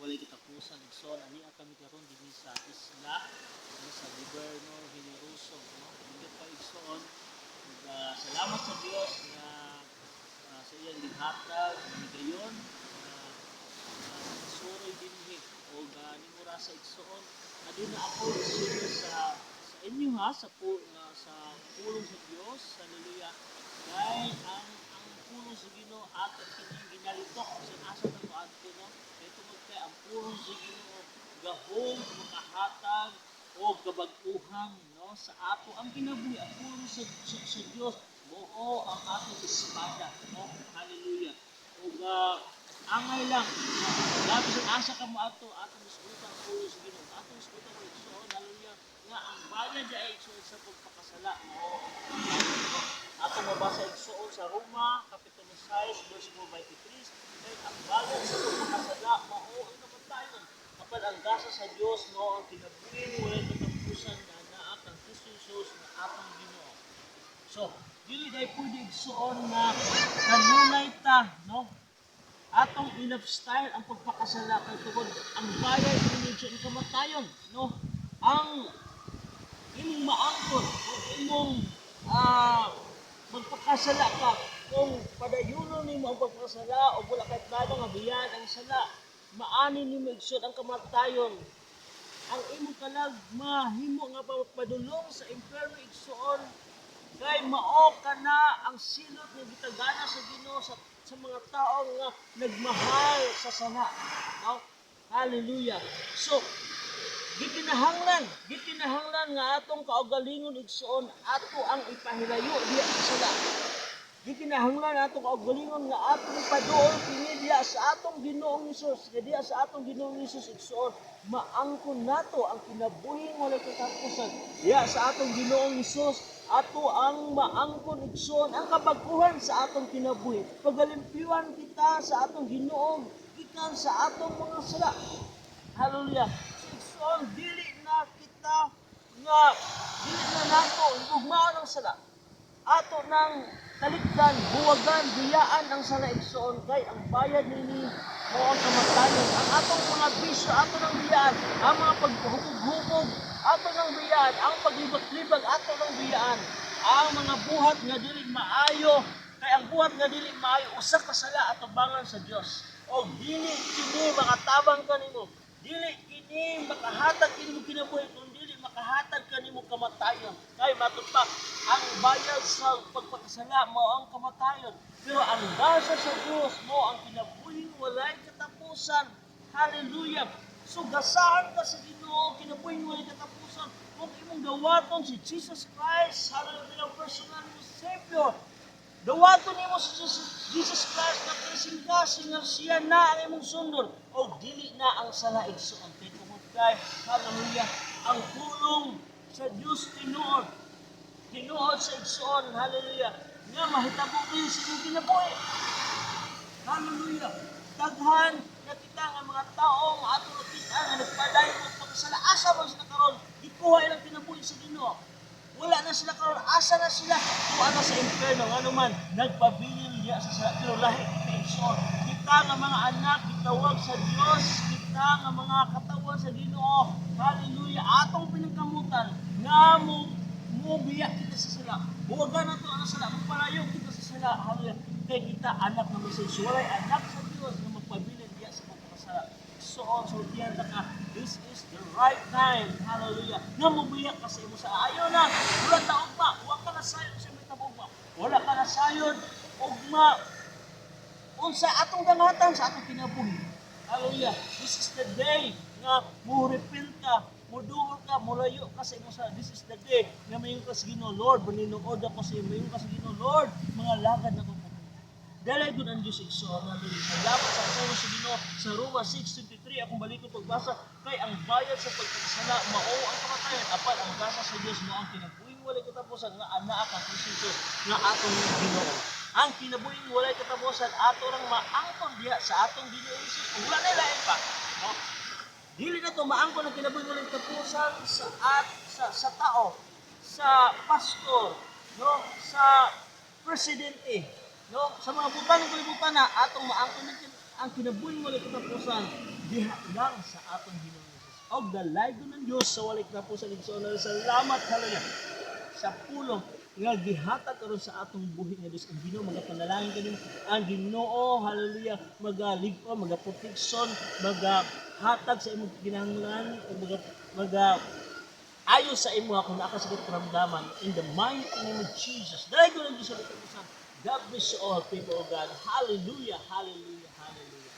Walay katapusan, igsoon. Ania kami karon dinhi sa isla, no, sa Governor Generoso, no. Nindot pa, igsoon. Ug salamat sa Dios nga sa iyang gihatag higayon nga makasuroy dinhi og ning orasa, igsoon. Aduna ako i-share sa inyo ha, sa pu, nga sa pulong sa Dios. Hallelujah. Kay ang pulong sa Ginoo ato kining ginalitok sa asa ta moadto, no, kay tungod kay ang pulong sa Ginoo gahom makahatag og kabag-uhan, no, sa ato ang kinabuhi. Ang pulong sa Dios mao ang atong espada, no. Hallelujah. Ug angay lang labi sa asa ka moadto, atong isgutan ang pulong sa Ginoo, atong isgutan ang igsoon. Hallelujah. Nga ang bayad ay, igsoon, sa pagpakasala mao ang kamatayon, no? Atong mabasa, igsoon, sa Roma kapitulo 6 verse 4-23, kay ang bayad sa pagpakasala mao ang kamatayon, apan ang gasa sa Dios mao ang kinabuhing walay katapusan nga naa kang Kristo Jesus nga atong Ginoo. So, dili day pwede, igsoon, nga kanunay ta, no, atong i-lifestyle ang pagpakasala, kay tungod ang bayad ini siya ang kamatayon, no. Ang imong maangkon kung imong magpakasala ka, kung padayunon nimo ang pagpakasala o wala kay plano nga biyaan ang sala, maani nimo, igsoon, ang kamatayon. Ang imong kalag mahimo nga padulong sa impyerno, igsoon, kay mao kana ang silot nga gitagana sa Ginoo sa mga tao nga nagmahal sa sala, no. Hallelujah. So gikinahanglan nga atong kaugalingon, igsoon, ato ang ipahilayo diha sa sala. Gikinahanglan atong kaugalingon nga atong ipaduol kini diha sa atong Ginoong Hesus. Nga diha sa atong Ginoong Hesus, igsoon, maangkon nato ang kinabuhing walay katapusan. Diha sa atong Ginoong Hesus, ato ang maangkon, igsoon, ang kabag-uhan sa atong kinabuhi. Pagalimpyuhan kita sa atong Ginoo gikan sa atong mga sala. Hallelujah. So igsoon, dili na kita nga dili na nato higugmaon ang sala. Ato nang talikdan, buwagan, biyaan ang sala, igsoon, kay ang bayad nini mao ang kamatayon. Ang atong mga bisyo ato nang biyaan, ang mga paghubog-hubog ato nang biyaan, ang paglibag-libag ato nang biyaan, ang mga buhat nga dili maayo, kay ang buhat nga dili maayo usa ka sala atubangan sa Dios. O dili kini makatabang kanimo, dili kini makahatag kini kinabuhi, kun dili makahatag kanimo kamatayon. Kay matud pa, ang bayad sa pagpakasala mao ang kamatayon. Pero ang gasa sa Dios mao ang kinabuhing walay katapusan. Hallelujah. So gasahan ka sa Ginoo, kinabuhing walay katapusan. Kung imong dawaton si Jesus Christ, hallelujah, bilang personal mo Savior. Dawaton nimo si Jesus Christ na kasing-kasing nga siya na ang imong sundon o dili na ang sala, igsoon. Kay tungod kay, hallelujah, ang pulong sa Dios tinuod. Tinuod sa igsoon, hallelujah, nga mahitabo rin sa imong kinabuhi. Hallelujah. Daghan na kita nga mga tao nga ato nakita nga nagpadayon og pagkasala. Asa man sila karon? Gikuha ilang kinabuhi sa Ginoo. Wala na sila karon. Asa na sila? Kuha na sa impyerno. Ngano man, nagpabilin diha sa sala. Pero lahi kita, igsoon. Kita nga mga anak gitawag sa Dios, kita nga mga katawan sa Ginoo. Hallelujah. Atong pinangkamutan nga mo mo biya kita sa sala. Buwagan nato ang sala, mopalayo kita sa sala. Hallelujah. Kay kita anak ng Moses. Walay anak sa Dios nga magpabilin diya sa pagpakasala. So, sultihan ta ka, this is the right time. Hallelujah. Nga mobiya ka sa imo sa ayaw na. Wala ta ugma. Wa ka na sayon sa mitabo ugma. Wala ka na sayon ugma unsa atong dangatan sa atong kinabuhi. Hallelujah. This is the day nga mo repent ka, muduol ka, mulayo ka sa imong sala. This is the day nga moingon ka sa Ginoo, "Lord, maninuod ako sa imo." Moingon ka sa Ginoo, "Lord, mga lagad na ko." Dali gud ang Diyos, igsoon. Hallelujah. Salamat sa pulong sa Ginoo sa Roma 6:23. Akong balikon pagbasa, kay ang bayad sa pagkasala mao ang kamatayon, apan ang gasa sa Dios mao ang kinabuhing walay katapusan nga anaa kang Kristo Jesus nga atong Ginoo. Ang kinabuhing walay katapusan ato rang maangkon diha sa atong Ginoo Jesus. Kung wala na lain pa, no? Dili na to maangkon ang kinabuhing walay katapusan sa at sa tao, sa pastor, no, sa presidente, no, sa mga butang ng kalibutan na atong maangkon ng Ang kinabuhi walay katapusan diha lang sa atong Ginoong Jesus. Og dalaygon ng Dios sa walay katapusan, igsoon. Salamat, hallelujah, sa pulong nga gihatag karon sa atong buhi nga Dios. Ang Ginoo magapanalangin kanin. Ang Ginoo, hallelujah, magalig-on, magaproteksyon, magahatag sa imong kinahanglan o maga ayon sa imo kung naa ka sakit karamdaman, in the mighty name of Jesus. Dalaygon ng Diyos sa katapusan. God bless you all, people of God. Hallelujah, hallelujah, hallelujah.